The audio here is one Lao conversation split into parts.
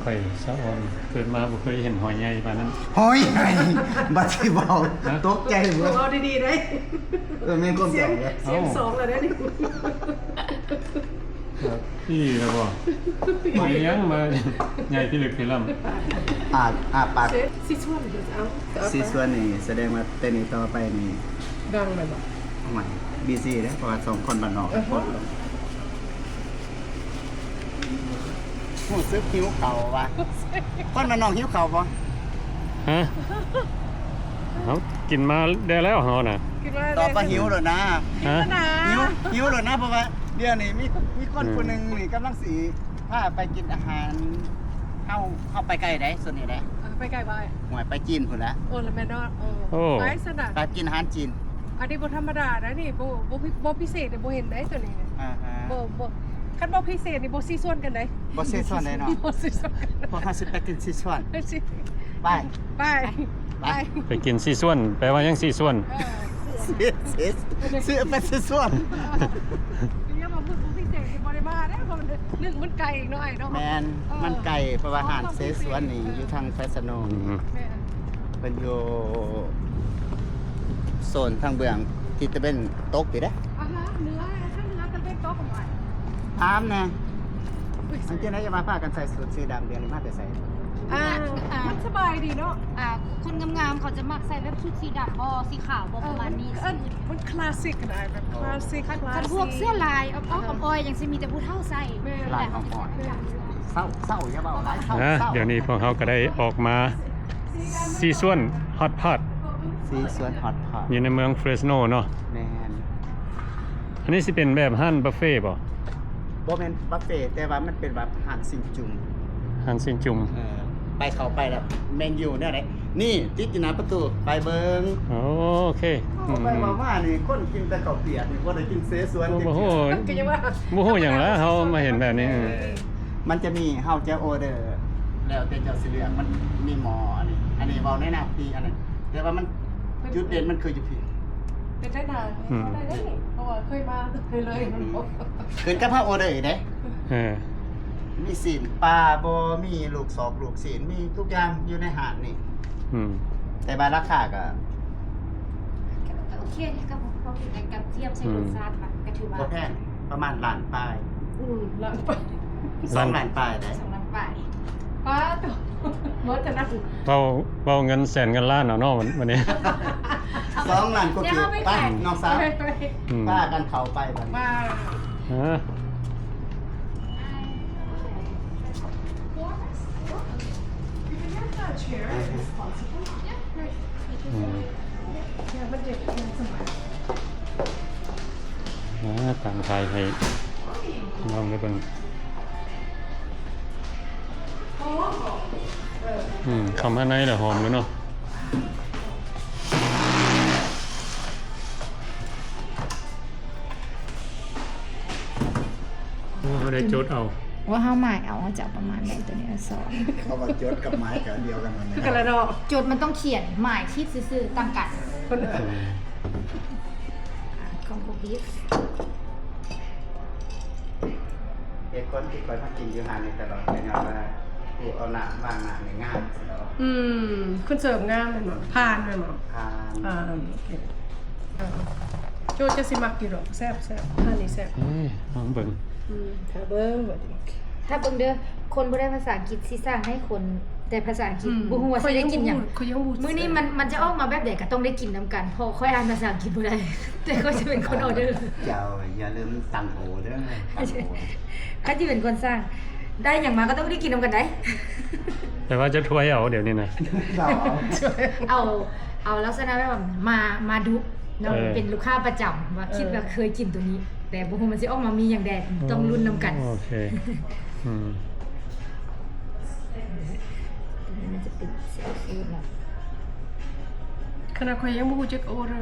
ຂ້ອຍສະອອນ ເກີດມາບໍ່ເຄີຍເຫັນຫອຍໃຫຍ່ປານນັ້ນ. ຫອຍໃຫຍ່ ບັດຊິເວົ້າ ຮະ? ຕົກໃຈເບີດ. ເວົ້າດີໆໄດ໋. ເອີ ແມ່ນຄວາມຈິງເດ້. ສຽງສອງແລ້ວເດ້ນີ້. ອີ່ແລ້ວບໍ່? ຫອຍຫຍັງມາໃຫຍ່ພິລຶກພິລ່ຳ. ອາ ອາປາກ. ຊີຊວນ ເອົາ ຊີຊວນນີ້ສະແດງວ່າແຕ່ນີ້ຕໍ່ໄປນີ້ ດັງແມ່ນບໍ່? ຫວຍ ບີຊີເດ້ ເພາະວ່າສອງຄົນບ້ານນອກ. ອືຮຶ. ຮູ້ສຶກຫິວເຂົ້າວ່າ ຄົນບ້ານນອກຫິວເຂົ້າບໍ່? ຮະ? ເຮົາກິນມາແດ່ແລ້ວເຮົານະ. ຕອບວ່າຫິວໂລດນາ. ຮະ? ຫິວ ຫິວໂລດນາ ເພາະວ່າດຽວນີ້ມີ ມີຄົນ ອືມ ຜູ້ໜຶ່ງນີ້ກຳລັງຊິພາໄປກິນອາຫານ. ເຮົາ ເຮົາໄປໄກໃດ໋ ສ່ວນນີ້ໃດ໋. ເອີ ໄປໄກບໍ່? ຫວຍ ໄປຈີນພຸ້ນແຫຼະ. ໂອ້ ລະແມ່ນເນາະ. ເອີ ໂອ້ ໄປຊັ້ນນະ ໄປກິນອາຫານຈີນ. ອັນນີ້ບໍ່ທຳມະດາໃດ໋ນີ້. ບໍ່ ບໍ່ ບໍ່ພິເສດນີ້ ບໍ່ເຫັນໃດ໋ໂຕນີ້. ອ່າຮະ. ບໍ່ ບໍ່ ຄັນບໍ່ພິເສດນີ້ບໍ່ຊີຊວນກັນໃດ໋. ບໍ່ຊີຊວນໃດ໋ເນາະ. ບໍ່ຊີຊວນກັນ. ພວກເຮົາຊິໄປກິນຊີຊວນ. ໄປ ໄປ ໄປ ໄປ ໄປກິນຊີຊວນ. ແປວ່າຫຍັງຊີຊວນ? ເອີ ຊີ ຊີ ຊີ ໄປຊີຊວນ. ເອີ ຍັງວ່າມື້ບໍ່ພິເສດນີ້ບໍ່ໄດ້ມາເດ້ ເພາະໜຶ່ງມັນໄກເນາະ ອ້າຍເນາະ. ແມ່ນ. ເອີ ມັນໄກ ເພາະວ່າຮ້ານເຊຊວນນີ້ຢູ່ທາງໄຊສະໂນ. ອືມ. ແມ່ນ. ເພິ່ນຢູ່ໂຊນທາງເບື້ອງທິດຕາເວັນຕົກພີ້ເດ້. ອ່າຮະ ເໜືອ ທາງເໜືອຕາເວັນຕົກຂອງມັນ. ຖາມແດ່ ເອີຍ ອັນຈັ່ງໃດຈະມາພາກັນໃສ່ຊຸດສີດຳ ດຽວນີ້ມາແຕ່ໃສ? ອ່າ ອ່າ ມັນສະບາຍດີເນາະ. ອ່າ ຄົນງາມໆເຂົາຈະມັກໃສ່ແບບຊຸດສີດຳບໍ່ ສີຂາວບໍ່ ເອີ ປະມານນີ້. ມັນ ເອີ້ນ ມັນຄລາສສິກນະ ແບບຄລາສສິກ. ຄັນ ຄັນພວກເສື້ອລາຍອອກໆ ອ່າຮະ ອອກໆ ຈັ່ງຊີ້ ມີແຕ່ຜູ້ເຖົ້າໃສ່. ແມ່ນ. ລາຍອ່ອນໆ. ເຖົ້າ ເຖົ້າ ຢ່າເວົ້າຫຼາຍ ເຖົ້າ. ອ່າ ດຽວນີ້ພວກເຮົາກໍໄດ້ອອກມາ ຊີຊວນ Hot Pot. ຊີຊວນ Hot Pot ຢູ່ໃນເມືອງ Fresno ເນາະ. ແມ່ນ. ອັນນີ້ຊິເປັນແບບຮ້ານບຸບເຟບໍ່? ບໍ່ແມ່ນບຸບເຟ ແຕ່ວ່າມັນເປັນແບບຮ້ານຊິງຈຸງ. ຮ້ານຊິງຈຸງ. ເອີ ໄປເຂົ້າໄປແລ້ວແມ່ນຢູ່ແນວໃດ? ນີ້ ຕິດຢູ່ໜ້າປະຕູ ໄປເບິ່ງ. ໂອເຄ. ເວົ້າໄປເວົ້າມານີ້ ຄົນກິນແຕ່ເຂົ້າປຽກນີ້ ບໍ່ໄດ້ກິນເຊຊວນ. ໂອ້ ບໍ່ຮູ້ ກໍຍັງວ່າ ບໍ່ຮູ້ຫຍັງລະ ເຮົາມາເຫັນແບບນີ້. ເອີ ມັນຈະມີ ເຮົາຈະອໍເດີ ແລ້ວແຕ່ເຈົ້າຊິເລືອກ. ມັນມີໝໍ້ອັນນີ້ ອັນນີ້ເວົ້າໃນໜ້າທີ່ອັນນັ້ນ ແຕ່ວ່າມັນ ຈຸດເດັ່ນມັນຄືຢູ່ພີ້. ເປັນໄດ້ນານ ອືມ ໄດ້ເດ້ ເພາະວ່າເຄີຍມາເລີຍໆ. ອືມ. ຂຶ້ນກັບເຮົາອໍເດີອີກເດ້. ເອີ ມີຊີ້ນປາບໍ່ ມີລູກຊອກລູກຊີ້ນ ມີທຸກຢ່າງຢູ່ໃນຮ້ານນີ້. ອືມ. ແຕ່ວ່າລາຄາກໍ ກໍໂອເຄ ກໍພໍກິນກັນ ກັບທຽບໃສ່ ອືມ ລົດຊາດມັນກໍຖືວ່າບໍ່ແພງ ປະມານລ້ານປາຍ. ອືມ ລ້ານປາຍ. ສອງລ້ານປາຍເດ້. ສອງລ້ານປາຍ. ປ້າໂຕ ໝົດເທົ່ານັ້ນ. ເວົ້າ ເວົ້າເງິນແສນເງິນລ້ານເອົາເນາະ ມື້ນີ້. ສອງລ້ານກວ່າກີບ. ໄປ ນ້ອງສາວ ໄປ ໄປ ອືມ ພາກັນເຂົ້າໄປບັດນີ້. ມາ ຮະ? ອືມ. ອ່າ ຕັ້ງຖ່າຍໃຫ້ນ້ອງໄດ້ເບິ່ງ. ອືມ ເຂົ້າມາໃນລະຫອມເລີຍເນາະ. ໂອ້ ເຮົາໄດ້ຈົດເອົາ ວ່າເຮົາໝາຍເອົາ ເຮົາຈະເອົາປະມານໃດ ຕົວນີ້ສອງ. ເຂົາວ່າຈົດກັບໝາຍກໍອັນດຽວກັນນັ້ນແຫຼະ. ຄືກັນລະເນາະ. ຈົດມັນຕ້ອງຂຽນ ໝາຍຜິດຊື່ໆ ຕ່າງກັນ. ເອີ ຂອງບໍ່ຜິດ. ເຫດຜົນທີ່ຂ້ອຍມາກິນຢູ່ຮ້ານນີ້ຕະຫຼອດ ກໍຍ້ອນວ່າຜູ້ເອົານ້ຳ ວາງນ້ຳນີ້ງາມ. ອືມ ຄົນເສີບງາມແມ່ນບໍ່? ຜ່ານແມ່ນບໍ່? ຜ່ານ. ຜ່ານ ໂອເຄ. ເອີ ໂຈ້ ເຈົ້າຊິມັກຢູ່ດອກ ແຊບໆ ຮ້ານນີ້ແຊບ. ເອີ ລອງເບິ່ງ. ອືມ ຖ້າເບິ່ງບັດນີ້ ຖ້າເບິ່ງເດີ ຄົນບໍ່ໄດ້ພາສາອັງກິດຊິສັ່ງໃຫ້ຄົນ ແຕ່ພາສາອັງກິດ ອືມ ບໍ່ຮູ້ວ່າຊິໄດ້ກິນຫຍັງ. ຂ້ອຍຍັງບໍ່ຮູ້ ມື້ນີ້ມັນ ມັນຈະອອກມາແບບໃດກໍຕ້ອງໄດ້ກິນນຳກັນ ເພາະຂ້ອຍອ່ານພາສາອັງກິດບໍ່ໄດ້ ແຕ່ຂ້ອຍຈະເປັນຄົນອໍເດີ. ເຈົ້າຢ່າລືມຕັ້ງໂອເດີ ຕັ້ງໂອ. ຂ້ອຍຊິເປັນຄົນສັ່ງ ໄດ້ຫຍັງມາກໍຕ້ອງໄດ້ກິນນຳກັນໄດ໋. ແຕ່ວ່າຈະຖ້ວຍເອົາດຽວນີ້ນະ. ເອົາ ເອົາ ເອົາລັກສະນະແບບວ່າມາ ມາດຸເນາະ. ເອີ ເປັນລູກຄ້າປະຈຳ ວ່າ ເອີ ຄິດວ່າເຄີຍກິນໂຕນີ້ ແຕ່ບໍ່ຮູ້ມັນຊິອອກມາມີຫຍັງແດ່ ຕ້ອງລຸ້ນນຳກັນ. ໂອເຄ. ອືມ. ຕົວນີ້ມັນຈະເປັນຊີຟູດເນາະ. ຂະໜາດຂ້ອຍຍັງບໍ່ຮູ້ຈັກອໍເດີ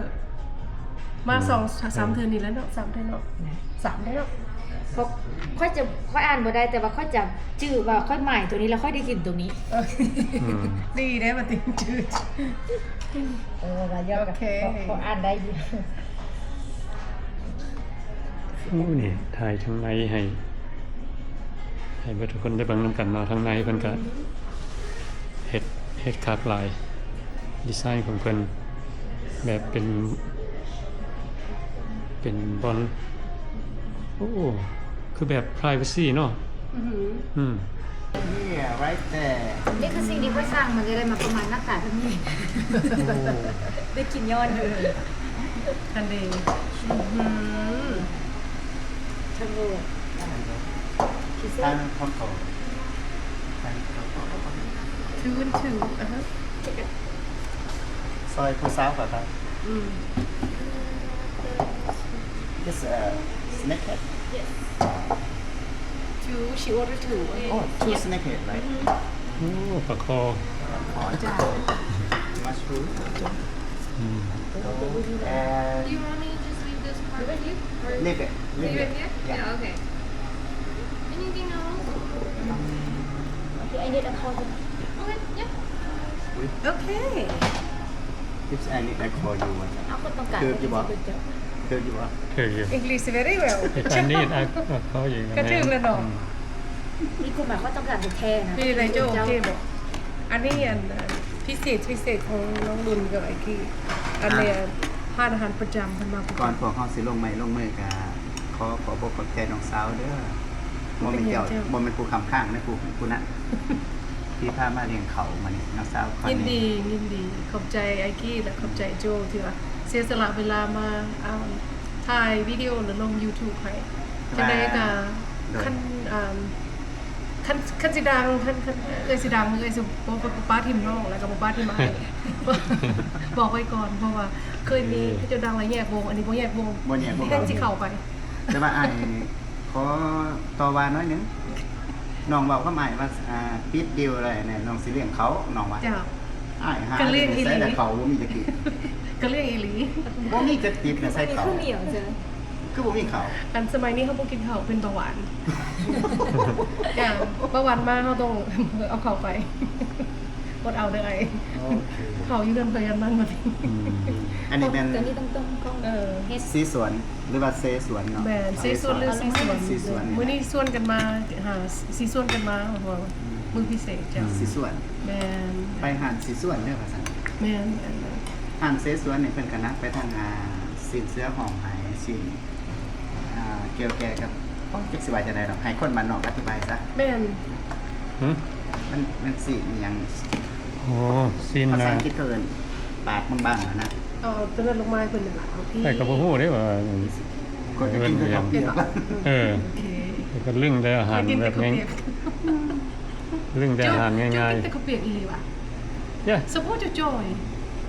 ມາ ອືມ ສອງ ສາມເທື່ອນີ້ແຫຼະເນາະ ສາມເທື່ອເນາະ ສາມເທື່ອເນາະ. ເພາະຂ້ອຍຈະ ຂ້ອຍອ່ານບໍ່ໄດ້ ແຕ່ວ່າຂ້ອຍຈຳຈື່ວ່າຂ້ອຍໝາຍຕົວນີ້ ແລ້ວຂ້ອຍໄດ້ກິນຕົວນີ້. ເອີ ອືມ ດີເດ້ ວ່າຕິ ຈື່. ເອີ ວ່າຢອກກັບ ໂອເຄ ເພາະ ເພາະອ່ານໄດ້ຢູ່. ໂອ້ ນີ້ຖ່າຍທາງໃນໃຫ້. ໃຫ້ເບິດທຸກຄົນໄດ້ເບິ່ງນຳກັນເນາະ. ທາງໃນເພິ່ນກະເຮັດ ເຮັດຄັກຫຼາຍ ດີໄຊຂອງເພິ່ນແບບເປັນ ເປັນບ່ອນ ໂອ້ ຄືແບບ privacy ເນາະ. ອືຮຶ ອືມ Here, right there. ນີ້ຄືສິ່ງທີ່ຂ້ອຍສ້າງ ມັນຈະໄດ້ມາປະມານໜ້າຕາແບບນີ້ ໂອ້ ໄດ້ກິນຍ້ອນ ເອີ ອັນເດ ອືຮຶ ທັງໂລກ two and two ອາຮະ ຊອຍຜູ້ສາວກໍໄດ້ ອືມ Yes, uh, snakehead. Yes. Two, she ordered two. Oh, two snakehead, right? ໂອ້ ປາຄໍ່ Mushroom. ອືມ And Do you want me to just leave this part with you? Or leave it, leave it. Leave it here? Yeah. Yeah, okay. Anything else? Um, okay, I need a call. Okay, yeah. Okay. If I need a call you ວ່າຊັ້ນ ເອົາ ຄົນຕ້ອງການ ຖືກຢູ່ບໍ່? ຖືກຢູ່ບໍ່? ຖືກຢູ່ English very well. If I need a call you ກໍຖືກແລ້ວເນາະ ອືມ ນີ້ຄືໝາຍຄວາມຕ້ອງການແທ້ໆນະ ເປັນໃດໂຈ້ ໂອເຄບໍ່? ອັນນີ້ອັນ ພິເສດ ພິເສດຂອງນ້ອງລຸນກັບໄອກີ້ ອັນນີ້ ອ່ະ ຮ້ານອາຫານປະຈຳເພິ່ນມາ ກ່ອນພວກເຮົາຊິລົງໄມ້ລົງມືກະຂໍຂອບອົກຂອບໃຈນ້ອງສາວເດີ ບໍ່ແມ່ນເຈົ້າ ບໍ່ແມ່ນຜູ້ຄ້ຳຄ້າງນະ ຜູ້ ຜູ້ນັ້ນ ທີ່ພາມາລ້ຽງເຂົ້າມື້ນີ້ ນ້ອງສາວ ຍິນດີ ຍິນດີ ຂອບໃຈໄອກີ້ ແລະ ຂອບໃຈໂຈ້ ທີ່ວ່າເສຍສະຫຼະເວລາມາ ອ່າ ຖ່າຍວິດີໂອ ແລະ ລົງ YouTube ໃຫ້ ຈັ່ງໃດກໍ ໂດຍ ຄັນ ອ່າ ຄັນ ຄັນຊິດັງ ຄັນ ຄັນເອື້ອຍຊິດັງ ເອື້ອຍຊິບໍ່ ບໍ່ປະຖິ້ມນ້ອງ ແລ້ວກໍບໍ່ປະຖິ້ມອ້າຍ ບອກໄວ້ກ່ອນ ເພາະວ່າເຄີຍມີ ເອີ ເຂົາເຈົ້າດັງແລ້ວແຍກວົງ ອັນນີ້ບໍ່ແຍກວົງ ບໍ່ແຍກວົງ ແຮ່ງຊິເຂົ້າໄປ ແຕ່ວ່າອ້າຍຂໍຕໍ່ວ່າໜ້ອຍໜຶ່ງ ນ້ອງເວົ້າກັບອ້າຍວ່າ ອ່າ ປິດດີລແລ້ວ ນ້ອງຊິລ້ຽງເຂົາ ນ້ອງວ່າ ເຈົ້າ ອ້າຍຫາ ກໍລ້ຽງອີ່ຫຼີ ແຕ່ເຂົາບໍ່ມີຈັກຕິບ ກໍລ້ຽງອີ່ຫຼີ ບໍ່ມີຈັກຕິບນະ ໃສ່ເຂົາ ຄືບໍ່ມີເຂົ້າ ອັນສະໄໝນີ້ເຮົາບໍ່ກິນເຂົ້າ ເປັນເບົາຫວານ ຈ້າ ເບົາຫວານມາເຮົາຕ້ອງເອົາເຂົ້າໄປ ອົດເອົາເດີອ້າຍ ໂອເຄ ເຂົ້າຢູ່ເຮືອນໃຜເຮືອນມັນບັດນີ້ ອືມ ອັນນີ້ແມ່ນ ຕົວນີ້ຕ້ອງ ຕ້ອງ ເອີ ເຮັດ ສີສວນ ຫຼືວ່າເຊສວນເນາະ ແມ່ນ ເຊສວນ ຫຼື ສີສວນ ສີສວນ ມື້ນີ້ຊວນກັນມາ ຫາ ຊິຊວນກັນມາ ເພາະວ່າ ອືມ ມື້ພິເສດ ເຈົ້າ ສີສວນ ແມ່ນ ໄປຮ້ານສີສວນເດີວ່າຊັ້ນ ແມ່ນ ແມ່ນ ແມ່ນ ຮ້ານເຊສວນນີ້ເພິ່ນກະໜັກໄປທາງ ອ່າ ຊີ້ນເສືອ ຮ້ອງໄຫ້ ຊີ້ນ ອ່າ ກ່ຽວແກ່ກັບ ໂອ້ ຈັກຊິວ່າຈັ່ງໃດເນາະ ໃຫ້ຄົນບ້ານນອກອະທິບາຍຊະ ແມ່ນ ຫຶ ມັນ ມັນຊີ້ນອີ່ຫຍັງ ໂອ້ ຊີ້ນ ພາສາອັງກິດເຂົາເອີ້ນປາກບາງໆຫັ້ນນະ ເອົາຕົວນັ້ນລົງມາໃຫ້ເພິ່ນນັ້ນລະ ເອົາທີ່ ຂ້ອຍກໍບໍ່ຮູ້ເດ້ວ່າ ຂ້ອຍກໍກິນແຕ່ເຂົ້າປຽກ ເອີ ໂອເຄ ຂ້ອຍກໍລຶ້ງແຕ່ອາຫານແບບງ່າຍ ລຶ້ງແຕ່ອາຫານງ່າຍໆ ເຈົ້າກິນແຕ່ເຂົ້າປຽກອີ່ຫຼີຫວາ? Yeah. Support your joy.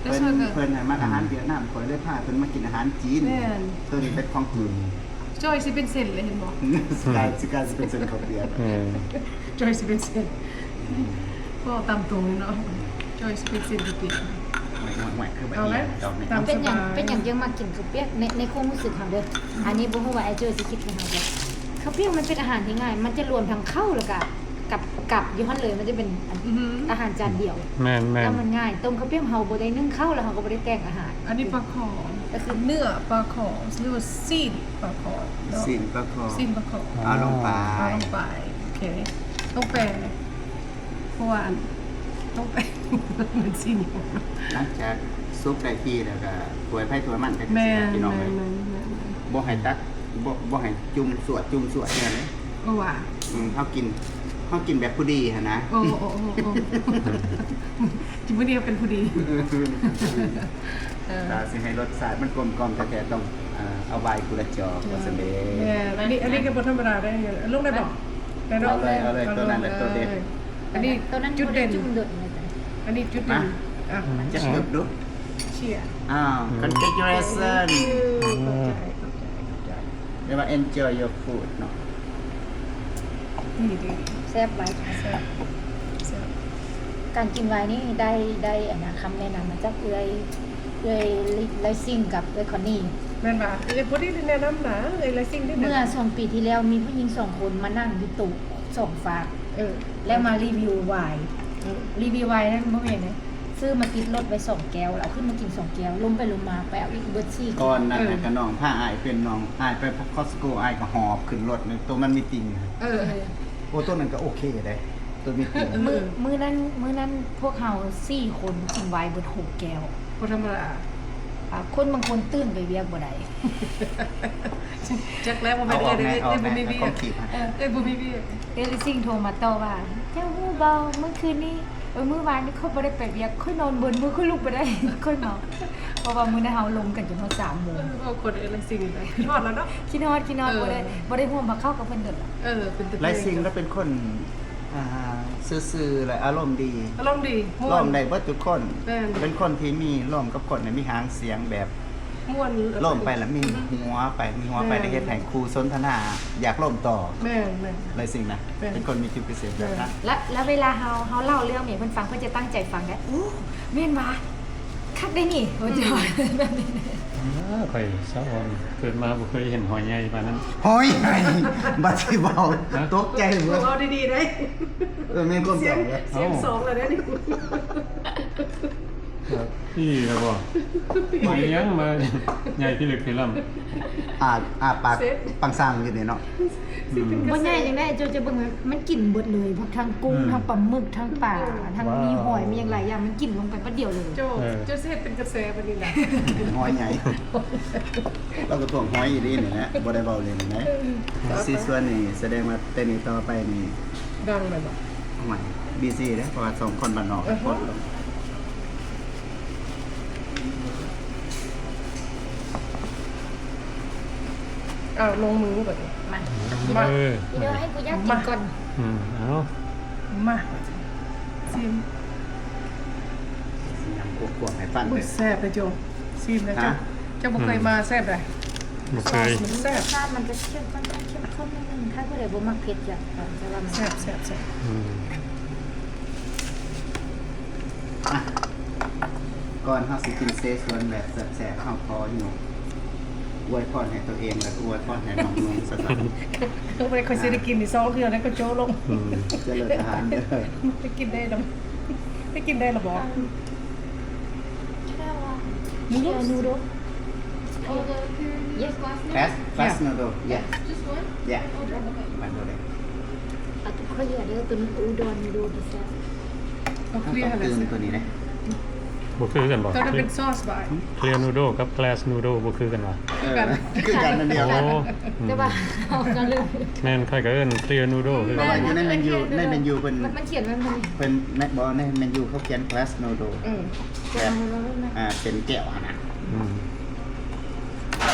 ເພິ່ນ ເພິ່ນໃຫ້ມັກອາຫານຫວຽດນາມ ຂ້ອຍເລີຍພາເພິ່ນມາກິນອາຫານຈີນ ແມ່ນ ຕົວນີ້ເປັນຂອງຈີນ ຈອຍຊິເປັນເສັ້ນເລີຍເຫັນບໍ່? ຊິກາຍ ຊິກາຍຊິເປັນເສັ້ນເຂົ້າປຽກ ເອີ ຈອຍຊິເປັນເສັ້ນ ເວົ້າຕາມຕົງເລີຍເນາະ ຈອຍຊິເປັນເສັ້ນເຂົ້າປຽກ ຫ່ວຍໆ ຄືແບບນີ້ດອກນີ້ ເປັນຫຍັງ ເປັນຫຍັງຈຶ່ງມັກກິນເຂົ້າປຽກ ໃນ ໃນຄວາມຮູ້ສຶກເຮົາເດີ ອັນນີ້ບໍ່ຮູ້ວ່າອ້າຍໂຈ້ຊິຄິດຄືເຮົາບໍ່ ເຂົ້າປຽກມັນເປັນອາຫານທີ່ງ່າຍ ມັນຈະລວມທັງເຂົ້າ ແລ້ວກະ ກັບ ກັບຢູ່ຫັ້ນເລີຍ ມັນຈະເປັນ ອືຮຶ ອາຫານຈານດຽວ ແມ່ນໆ ແລ້ວມັນງ່າຍ ຕົ້ມເຂົ້າປຽກ ເຮົາບໍ່ໄດ້ໜຶ້ງເຂົ້າ ແລ້ວເຮົາກໍບໍ່ໄດ້ແຕ່ງອາຫານ ອັນນີ້ປາຄໍ່ ກໍຄືເນື້ອປາຄໍ່ ຫຼືວ່າຊີ້ນປາຄໍ່ເນາະ ຊີ້ນປາຄໍ່ ຊີ້ນປາຄໍ່ ເອົາລົງໄປ ເອົາລົງໄປ ໂອເຄ ຕ້ອງແປ ເພາະວ່າອັນ ຕ້ອງແປ ມັນຊີ້ນ ຫຼັງຈາກສຸກໄດ້ທີ່ແລ້ວກໍຖ້ວຍໃຜຖ້ວຍມັນ ແມ່ນ ພີ່ນ້ອງເອີຍ ແມ່ນໆໆໆ ບໍ່ໃຫ້ຕັກ ບໍ່ ບໍ່ໃຫ້ຈຸ່ມສວດ ຈຸ່ມສວດເທື່ອເດ້ ເອີ ວ່າ ອືມ ເຮົາກິນ ເຮົາກິນແບບຜູ້ດີຫັ້ນນະ ໂອ້ ໂອ້ ໂອ້ ໂອ້ ກິນຜູ້ດຽວເປັນຜູ້ດີ ເອີ ຖ້າຊິໃຫ້ລົດຊາດມັນກົມກ່ອມແທ້ໆ ຕ້ອງ ເອີ່ ເອົາວາຍຜູ້ລະຈອກ ເອີ ວ່າຊັ້ນເດ້ ແມ່ນ ອັນນີ້ ອັນນີ້ກໍບໍ່ທຳມະດາເດ້ ລົງໄດ້ບໍ່? ໄດ້ເນາະ ເອົາເລີຍ ເອົາເລີຍ ໂຕນັ້ນແຫຼະໂຕເດັ່ນ ອັນນີ້ຈຸດເດັ່ນ ອັນນີ້ຈຸດເດັ່ນ ມາ ອ່ະ ຈັກເກີບດູ ເຊຍ ອ້າວ congratulation ຂອບໃຈ ຂອບໃຈ ຂອບໃຈ ແປວ່າ enjoy your food ເນາະ ດີໆ ແຊບຫຼາຍ ແຊບ ແຊບ ການກິນວາຍນີ້ໄດ້ ໄດ້ອັນນະ ຄຳແນະນຳມາຈາກເອື້ອຍ ເອື້ອຍໄລຊິງກັບເອື້ອຍຄອນນີ ແມ່ນບໍ່? ເອື້ອຍຜູ້ນີ້ແນະນຳນະ ເອື້ອຍໄລຊິງນີ້ນະ ເມື່ອສອງປີທີ່ແລ້ວ ມີຜູ້ຍິງສອງຄົນມານັ່ງຢູ່ໂຕະສອງຟາກ ເອີ ແລ້ວມາຣີວິວວາຍ ເອີ ຣີວິວວາຍນັ້ນບໍ່ແມ່ນເດ້ ຊື້ມາຕິດລົດໄວ້ສອງແກ້ວ ແລ້ວເອົາຂຶ້ນມາກິນສອງແກ້ວ ລົມໄປລົມມາໄປເອົາອີກເບິດສີ່ແກ້ວ ກ່ອນນັ້ນນະ ເອີ ກະນ້ອງພາອ້າຍເປັນ ນ້ອງອ້າຍໄປ Costco ອ້າຍກໍຫອບຂຶ້ນລົດ ໂຕມັນມີຕິ່ງ ເອີ ໂອ້ ໂຕນັ້ນກໍໂອເຄເດ້ ໂຕມີຕີນ ມື້ ມື້ນັ້ນ ມື້ນັ້ນພວກເຮົາສີ່ຄົນກິນໄວນ໌ເບິດຫົກແກ້ວ ບໍ່ທຳມະດາ ອ່າ ຄົນບາງຄົນຕື່ນໄປວຽກບໍ່ໄດ້ ຈັກແລ້ວ ບໍ່ແມ່ນເອື້ອຍເດ້ ເອື້ອຍບໍ່ມີວຽກ ເອີ ເອື້ອຍບໍ່ມີວຽກ ເອື້ອຍລິຊິງໂທມາຕໍ່ວ່າ ເຈົ້າຮູ້ບໍ່ ມື້ຄືນນີ້ ເອີ ມື້ວານນີ້ຂ້ອຍບໍ່ໄດ້ໄປວຽກ ຂ້ອຍນອນເບິດມື້ ຂ້ອຍລຸກບໍ່ໄດ້ ຂ້ອຍເມົາ ເພາະວ່າມື້ນັ້ນເຮົາລົມກັນຈົນຮອດສາມໂມງ ເອີ ເວົ້າຄົນເອື້ອຍລິຊິງ ຄິດຮອດແລ້ວເນາະ ຄິດຮອດ ຄິດຮອດ ເອີ ບໍ່ໄດ້ ບໍ່ໄດ້ຮ່ວມພາເຂົ້າກັບເພິ່ນດົນລະ ເອີ ເປັນຕາ ລາຍຊິງລະເປັນຄົນ ອ່າ ຊື່ໆ ແລະ ອາລົມດີ ອາລົມດີ ມ່ວນ ລົມໄດ້ເບິດທຸກຄົນ ແມ່ນ ເປັນຄົນທີ່ມີ ລົມກັບຄົນນີ້ມີຫາງສຽງແບບ ມ່ວນ ລົມໄປລະມີ ອືມ ຫົວໄປ ມີຫົວໄປ ແມ່ນ ໄດ້ເຮັດໃຫ້ຄູ່ສົນທະນາຢາກລົມຕໍ່ ແມ່ນໆ ລາຍຊິງນະ ແມ່ນ ເປັນຄົນມີຈຸດພິເສດແບບນັ້ນ ແລະ ແລະເວລາເຮົາ ເຮົາເລົ່າເລື່ອງນີ້ ເພິ່ນຟັງ ເພິ່ນຈະຕັ້ງໃຈຟັງເດ້ ໂອ້ ແມ່ນຫວາ ຄັກເດ້ນີ້ ເພິ່ນຈະວ່າແບບນີ້ ເອີ ຂ້ອຍສະອອນ ເກີດມາບໍ່ເຄີຍເຫັນຫອຍໃຫຍ່ປານນັ້ນ ຫອຍໃຫຍ່ ບັດຊິເວົ້າ ຮະ ຕົກໃຈເບິດ ເວົ້າດີໆເດ້ ເອີ ແມ່ນຄວາມຈິງເດ້ ສຽງສອງແລ້ວເດ້ນີ້ ອີ່ແລ້ວບໍ່ ຫອຍຫຍັງມາໃຫຍ່ພິລຶກພິລ່ຳ ອ້າ ອ້າປາກປັງຊັງຢູ່ນີ້ເນາະ ອືມ ບໍ່ໃຫຍ່ຈັ່ງໃດ ເຈົ້າຈະເບິ່ງ ມັນກິນເບິດເລີຍ ພວກທັງກຸ້ງ ອືມ ທັງປາໝຶກ ທັງປາ ທັງ ວ້າວ ມີຫອຍ ມີຫຍັງຫຼາຍຢ່າງ ມັນກິນລົງໄປບັດດຽວເລີຍ ເຈົ້າ ເອີ ເຈົ້າຊິເຮັດເປັນກະແສບັດນີ້ນະ ເປັນຫອຍໃຫຍ່ ລາວກໍທ້ວງຫອຍອີ່ຫຼີນີ້ແຫຼະ ບໍ່ໄດ້ເວົ້າເລ່ນນະ ເອີ ຊີຊວນນີ້ສະແດງວ່າແຕ່ນີ້ຕໍ່ໄປນີ້ ດັງແມ່ນບໍ່? ໂອ້ຍ ບີຊີເດ້ ເພາະວ່າສອງຄົນບ້ານນອກ ເອີ ໂພສລົງ ເອົາ ລົງມືບັດນີ້ ມາ ມາ ເອີ ດຽວໃຫ້ຜູ້ຢາກກິນກ່ອນ ອືມ ເອົາ ມາ ຊີມ ຍຳກວບໆໃຫ້ຟັງເດີ ແຊບເດ້ ໂຈ ຊີມແລ້ວ ເຈົ້າ ເຈົ້າບໍ່ເຄີຍມາ ແຊບໃດ ບໍ່ເຄີຍ ຊອສມັນແຊບ ລົດຊາດມັນຈະເຂັ້ມ ຂ້ອນຂ້າງເຂັ້ມຂຸ້ນໜ້ອຍໜຶ່ງ ຖ້າຜູ້ໃດບໍ່ມັກເຜັດຈະ ຈະວ່າມັນແຊບ ແຊບ ແຊບ ອືມ ອ່ະ ກ່ອນເຮົາຊິກິນເຊຊວນແບບແຊບໆ ເຮົາຂໍຢູ່ ອວຍພອນໃຫ້ຕົວເອງ ແລ້ວກໍອວຍພອນໃຫ້ນ້ອງນຸ່ງຊະກ່ອນ ເອີ ບໍ່ໄດ້ ຂ້ອຍຊິໄດ້ກິນນີ້ສອງເທື່ອແລ້ວກໍໂຈະລົງ ອືມ ຈະເລີດອາຫານເດີ ໄດ້ກິນໄດ້ລະ ໄດ້ກິນໄດ້ລະບໍ? Can I have one? Noodles? Clear noodle? Yes. Glass, glass noodle. Yeah. Just one? Yeah. One noodle. ເອົາຕົວເຄລຍເດີ ຕົວນີ້ຕົວອຸດອນນູໂດ ແຊບ ເອົາເຄລຍ ເຮົາຕ້ອງຕື່ມຕົວນີ້ເດ້ ບໍ່ຄືກັນບໍ່? ຕົວນັ້ນເປັນຊອສບໍ່? ເຄລຍນູໂດກັບແກລສນູໂດບໍ່ຄືກັນຫວາ? ເອີ ຄືກັນ ຄືກັນອັນດຽວກັນ ໂອ້ ແຕ່ວ່າເຮົາກໍລືມ ແມ່ນ ຂ້ອຍກໍເອີ້ນເຄລຍນູໂດຄືກັນ ເພາະວ່າຢູ່ໃນເມນູ ໃນເມນູເພິ່ນ ມັນຂຽນວ່າ ເພິ່ນ ແມ່ນບໍ່ ໃນເມນູເຂົາຂຽນແກລສນູໂດ ເອີ ແບບ ອ່າ ເປັນແກ້ວຫັ້ນນະ ອືມ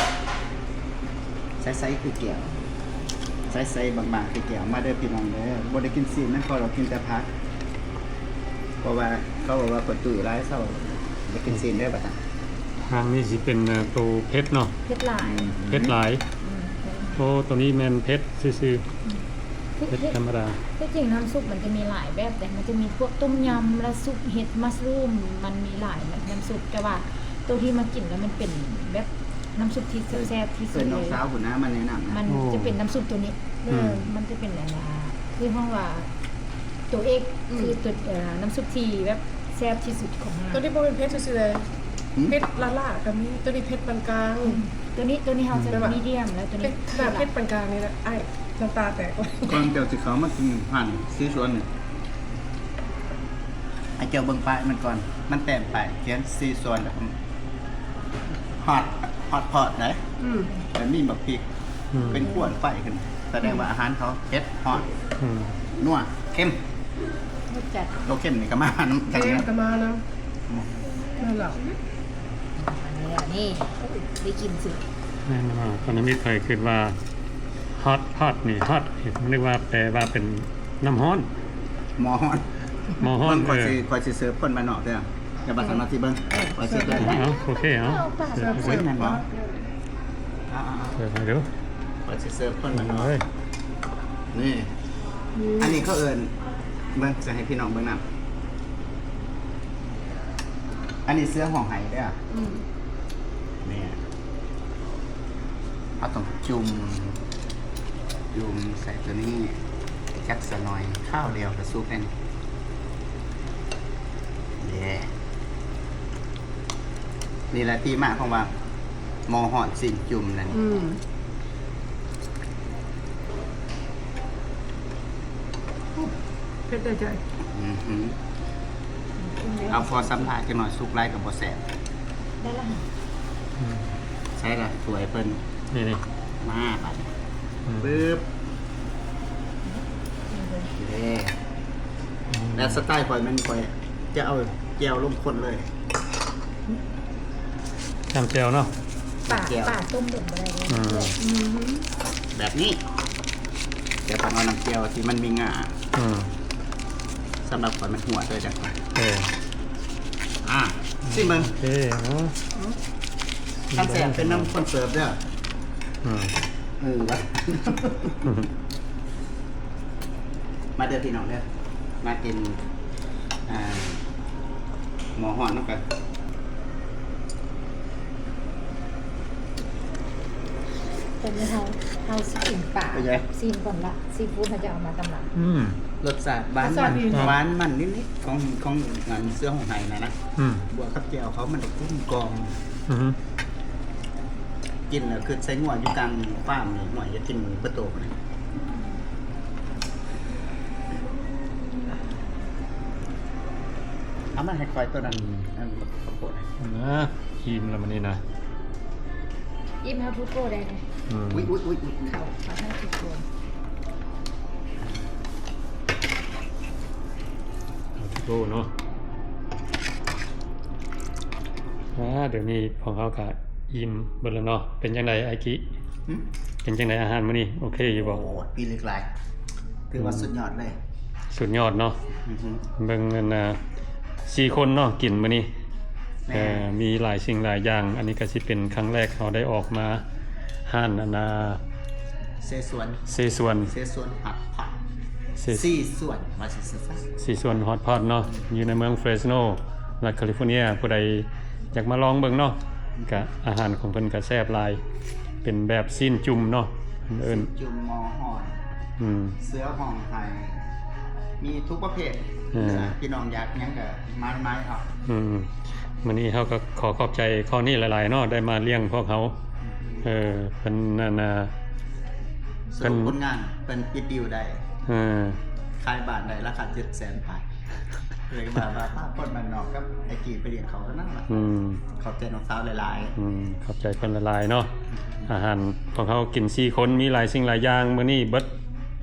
ໃສໆຄືແກ້ວ ໃສໆບາງໆຄືແກ້ວ ມາເດີພີ່ນ້ອງເດີ ບໍ່ໄດ້ກິນຊີ້ນນຳເຂົາດອກ ກິນແຕ່ຜັກ ເພາະວ່າເຂົາເວົ້າວ່າຂ້ອຍຕຸ້ຍຫຼາຍ ເຊົາ ໄດ້ກິນຊີ້ນເດີວ່າຊັ້ນ ທາງນີ້ຊິເປັນ ເອີ ໂຕເຜັດເນາະ ເຜັດຫຼາຍ ອືມ ເຜັດຫຼາຍ ອືມ ໂອ້ ໂຕນີ້ແມ່ນເຜັດຊື່ໆ ເຜັດ ເຜັດທຳມະດາ ທີ່ຈິງນ້ຳຊຸບມັນຈະມີຫຼາຍແບບເດ້ ມັນຈະມີພວກຕົ້ມຍຳ ແລະ ຊຸບເຫັດ mushroom ມັນມີຫຼາຍແບບນ້ຳຊຸບ ແຕ່ວ່າໂຕທີ່ມາກິນແລ້ວມັນເປັນແບບນ້ຳຊຸບທີ່ແຊບໆທີ່ສຸດເລີຍ ເອີ້ນນ້ອງສາວພຸ້ນນະມາແນະນຳ ມັນ ໂອ້ ຈະເປັນນ້ຳຊຸບໂຕນີ້ ອືມ ເອີ ມັນຈະເປັນອັນນ່າ ທີ່ເອີ້ນວ່າ ໂຕເອກ ອືມ ຄືໂຕ ເອີ ນ້ຳຊຸບທີ່ແບບແຊບທີ່ສຸດຂອງຮ້ານ ໂຕນີ້ບໍ່ແມ່ນເຜັດຊື່ໆເລີຍ ຫືມ ເຜັດລ້າໆກໍມີ ໂຕນີ້ເຜັດປານກາງ ອືມ ໂຕນີ້ ໂຕນີ້ເຮົາຈະ ອືມ ມີດຽມ ແລ້ວໂຕນີ້ ເຜັດ ເຜັດປານກາງນີ້ແຫຼະ ອ້າຍ ນ້ຳຕາແຕກ ກ່ອນເຈົ້າຊິເຂົ້າມາກິນຮ້ານເຊຊວນນີ້ ໃຫ້ເຈົ້າເບິ່ງປ້າຍມັນກ່ອນ ມັນແຕ້ມປ້າຍຂຽນເຊຊວນ ແລ້ວກໍ Hot hot pot ໄດ໋ ອືມ ແລ້ວມີໝາກພິກ ອືມ ເປັນຄວັນໄຟຂຶ້ນ ສະແດງວ່າອາຫານເຂົາເຜັດ ຮອດ ອືມ ນົວ ເຄັມ ລົດຈັດ ໂຕເຄັມນີ້ກໍມານຳ ເຄັມກໍມານຳ ນັ້ນລະ ອັນນີ້ ອັນນີ້ໄດ້ກິນສຸດ ແມ່ນວ່າ ຕອນນັ້ນມີໃຜຄິດວ່າ Hot pot ນີ້ Hot ນີ້ ນຶກວ່າແປວ່າເປັນ ນ້ຳຮ້ອນ ໝໍ້ຮ້ອນ ໝໍ້ຮ້ອນ ເບິ່ງ ຂ້ອຍຊິ ເອີ ຂ້ອຍຊິເສີບຄົນບ້ານນອກເດີ ຢ່າວ່າສາມາດຊິເບິ່ງ ເອີ ຂ້ອຍຊິເສີບ ເອົາ ໂອເຄ ເອົາ ເສີບ ໂອ້ຍ ແມ່ນບໍ່? ເອົາໆໆ ເສີບໃຫ້ດູ ຂ້ອຍຊິເສີບຄົນບ້ານນອກ ເອີຍ ນີ້ ອືມ ອັນນີ້ເຂົາເອີ້ນ ເບິ່ງ ຈະໃຫ້ພີ່ນ້ອງເບິ່ງນຳ ອັນນີ້ເສືອຮ້ອງໄຫ້ເດີ ອືມ ນີ້ ເຮົາຕ້ອງຈຸ່ມ ຈຸ່ມໃສ່ຕົວນີ້ຈັກສະໜ້ອຍ ຄາວດຽວກໍສຸກແລ້ວນີ້ ເຢ້ ນີ້ແຫຼະທີ່ມາຂອງວ່າ ໝໍ້ຮ້ອນຊີ້ນຈຸ່ມນັ້ນ ອືມ ເ ເຮັດໄດ້ຈ້ອຍ. ອືຮຶ ເອົາພໍສຳລັບຈັກໜ້ອຍ ສຸກຫຼາຍກໍບໍ່ແຊບ. ໄດ້ລະຫະ? ອືມ ໃສ່ລະຖ້ວຍເພິ່ນ. ນີ້ໆ ມາບາດນີ້ ອືມ ປຶບ ນີ້ເດ້. ອືມ ແລະສະໄຕຂ້ອຍແມ່ນຂ້ອຍຈະເອົາແຈ່ວລົງຄົນເລີຍ. ນ້ຳແຈ່ວເນາະ ປາ ແຈ່ວ ປາຕົ້ມດົນບໍ່ໄດ້ເດ້. ອືມ ອືມ ແບບນີ້ ແຕ່ຕ້ອງເອົານ້ຳແຈ່ວທີ່ມັນມີງາ. ອືມ ສຳລັບຂ້ອຍມັນຫົວເດີຈັ່ງ. ເອີ ອ່າ ຊິມເບິ່ງ. ເອີ ເອົາ ຄັນແຊບເປັນນຳຄົນເສີບເດີ. ອືມ ເອີ ວ່າ ມາເດີພີ່ນ້ອງເດີ ມາກິນ ອ່າ ໝໍ້ຮ້ອນນຳກັນ. ຕອນນີ້ເຮົາ ເຮົາຊິກິນປາ. ເປັນໄງ? ຊີມກ່ອນລະ ຊີຟູດເຮົາຈະເອົາມາຕຳຫຼັງ. ອືມ ລົດຊາດຫວານ ລົດຊາດດີ ມັນ ຫວານມັນນິດໆ ຂອງ ຂອງອັນເສືອຮ້ອງໄຫ້ນະນະ. ອືມ ບວກກັບແຈ່ວເຂົາມັນກໍກົມກ່ອມ. ອືຮຶ ກິນແລ້ວຄືໃສ່ງົວຢູ່ກາງຟາມນີ້ ຫ້ວຍ ຢາກກິນເບິດໂຕພຸ້ນນະ. ເອົາມາໃຫ້ຂ້ອຍໂຕນັ້ນ. ອືມ ອັນເຂົ້າໂພດນະ ອີ່ມແລ້ວມື້ນີ້ນະ. ອີ່ມເຮົາທຸກໂຕໄດ້ນະ. ອືມ ອຸ້ຍໆໆໆ ເຂົ້າ ເຂົ້າທັງທຸກໂຕ ເອົາທຸກໂຕເນາະ. ອ່າ ດຽວນີ້ພວກເຮົາກະອີ່ມເບິດແລ້ວເນາະ. ເປັນຈັ່ງໃດອ້າຍກິ? ຫື? ເປັນຈັ່ງໃດອາຫານມື້ນີ້ ໂອເຄຢູ່ບໍ່? ໂອ້ ປີເລັກຫຼາຍ ຖືວ່າ ອືມ ສຸດຍອດເລີຍ. ສຸດຍອດເນາະ. ອືຮຶ ເບິ່ງອັນນ່າ ສີ່ຄົນເນາະ ກິນມື້ນີ້. ແມ່ນ ເອີ ມີຫຼາຍສິ່ງຫຼາຍຢ່າງ. ອັນນີ້ກໍຊິເປັນຄັ້ງແລກເຮົາໄດ້ອອກມາຮ້ານອັນນ່າ ເຊຊວນ ເຊຊວນ ເຊຊວນຮອດພອດ ເຊ ຊີຊວນ ວ່າຊິຊັ້ນ ຊີຊວນຮອດພອດເນາະ ຢູ່ໃນເມືອງເຟຣສໂນ ລັດຄາລິຟໍເນຍ. ຜູ້ໃດຢາກມາລອງເບິ່ງເນາະ ກະອາຫານຂອງເພິ່ນກະແຊບຫຼາຍ ເປັນແບບຊີ້ນຈຸ່ມເນາະ ເອີ້ນ ຊີ້ນຈຸ່ມ ໝໍ້ຮ້ອນ ອືມ ເສືອຮ້ອງໄຫ້ ມີທຸກປະເພດ. ເອີ ພີ່ນ້ອງຢາກຫຍັງກະມາ ມາເອົາ. ອືມ ມື້ນີ້ເຮົາກໍຂໍຂອບໃຈຂໍ້ນີ້ຫຼາຍໆເນາະ ໄດ້ມາລ້ຽງພວກເຮົາ. ເອີ ເພິ່ນນັ້ນນະ ເພິ່ນ ຄົນງານເພິ່ນປິດດີລໄດ້ ເອີ ຂາຍບ້ານໄດ້ລາຄາເຈັດແສນປາຍ ເລີຍວ່າ ວ່າພາຄົນບ້ານນອກກັບໄອ້ກີ້ໄປລ້ຽງເຂົາເທົ່ານັ້ນລະ. ອືມ ຂອບໃຈນ້ອງສາວຫຼາຍໆ. ອືມ ຂອບໃຈເພິ່ນຫຼາຍໆເນາະ. ອາຫານຂອງເຮົາກິນສີ່ຄົນ ມີຫຼາຍສິ່ງຫຼາຍຢ່າງ. ມື້ນີ້ເບິດ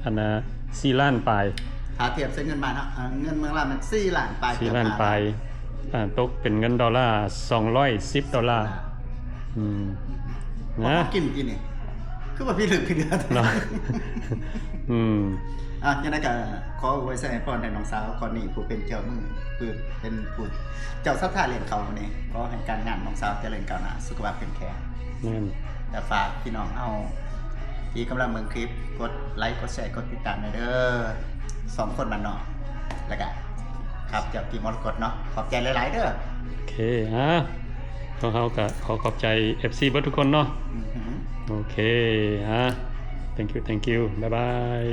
ອັນນ່າ ສີ່ລ້ານປາຍ ຖ້າທຽບໃສ່ເງິນບາດເນາະ ເອີ ເງິນເມືອງລາວແມ່ນສີ່ລ້ານປາຍ ສີ່ລ້ານປາຍ. ອ່າ ຕົກເປັນເງິນໂດລາສອງຮ້ອຍສິບໂດລາ. ອືມ ນະ ກິນກິນນີ້ ຄືວ່າພິລຶກພິເດືອນເນາະ. ອືມ ອ່ະ ຈັ່ງໃດກໍຂໍອວຍໄຊໃຫ້ພອນໃຫ້ນ້ອງສາວກ່ອນນີ້ ຜູ້ເປັນເຈົ້າມື ຜູ້ເປັນຜູ້ເຈົ້າສັດທາລ້ຽງເຂົາມື້ນີ້ ຂໍໃຫ້ການງານນ້ອງສາວຈະເລີນກ້າວໜ້າ ສຸຂະພາບເຂັ້ມແຂງ. ແມ່ນ ແລະຝາກພີ່ນ້ອງເຮົາທີ່ກຳລັງເບິ່ງຄລິບ ກົດໄລ ກົດແຊ ກົດຕິດຕາມແດ່ເດີ ສອງຄົນບ້ານນອກ ແລ້ວກະ ຄັບ ເຈົ້າກີ່ມໍລະກົດເນາະ. ຂອບໃຈຫຼາຍໆເດີ. ໂອເຄ ອ່າ ພວກເຮົາກະຂໍຂອບໃຈເອັຟຊີເບິດທຸກຄົນເນາະ. ອືຮຶ ໂອເຄ ອ່າ thank you thank you ບາຍບາຍ.